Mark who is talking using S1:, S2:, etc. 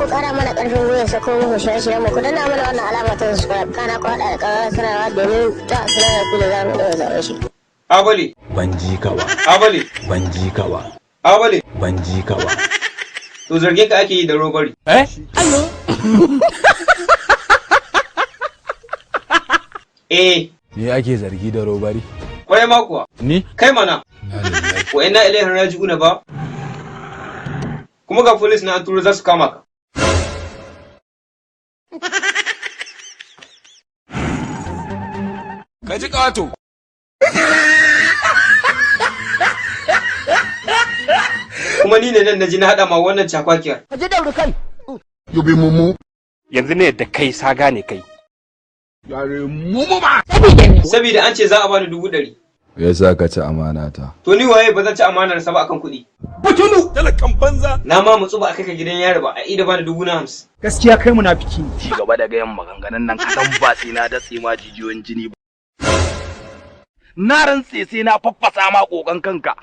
S1: Domin ku kara mana karfin gwiwa sako muku shirye-shiryen mu, ku danna mana wannan alama ta subscribe, kana ku haɗa da ƙararrawar sanarwa domin ta sanar da ku da za mu ɗora zaɓen shi.
S2: Abale.
S3: Ban ji ka ba.
S2: Abale.
S3: Ban ji ka ba.
S2: Abale.
S3: Ban ji ka ba.
S2: To, zargin ka ake yi da robbery.
S3: Eh?
S2: Eh.
S3: Ni ake zargi da robbery?
S2: Kwarai ma kuwa.
S3: Ni?
S2: Kai mana. Wa inna ilaihi raji'una ba. Kuma ga police na an turo za su kama ka.
S3: Ka ji ƙato.
S2: Kuma ni ne nan na ji na haɗa ma wannan cakwakiyar.
S4: You be mumu.
S5: Yanzu ne da kai saga ne kai.
S4: You are a mumu man.
S2: Saboda an ce za a bani 100,000.
S6: Ya sa ka ci amana ta?
S2: To, ni waye ba zan ci amanar sa ba akan kuɗi?
S3: Butulu! Talakan banza.
S2: Na ma mutsu ba a kai ka gidan yari ba a ida bani 50,000.
S7: Gaskiya kai munafiki ne.
S8: Ci gaba da gayan maganganun nan kaɗan ba sai na datse ma jijiyoyin jini ba. Na rantse sai na faffasa ma ƙoƙon kanka.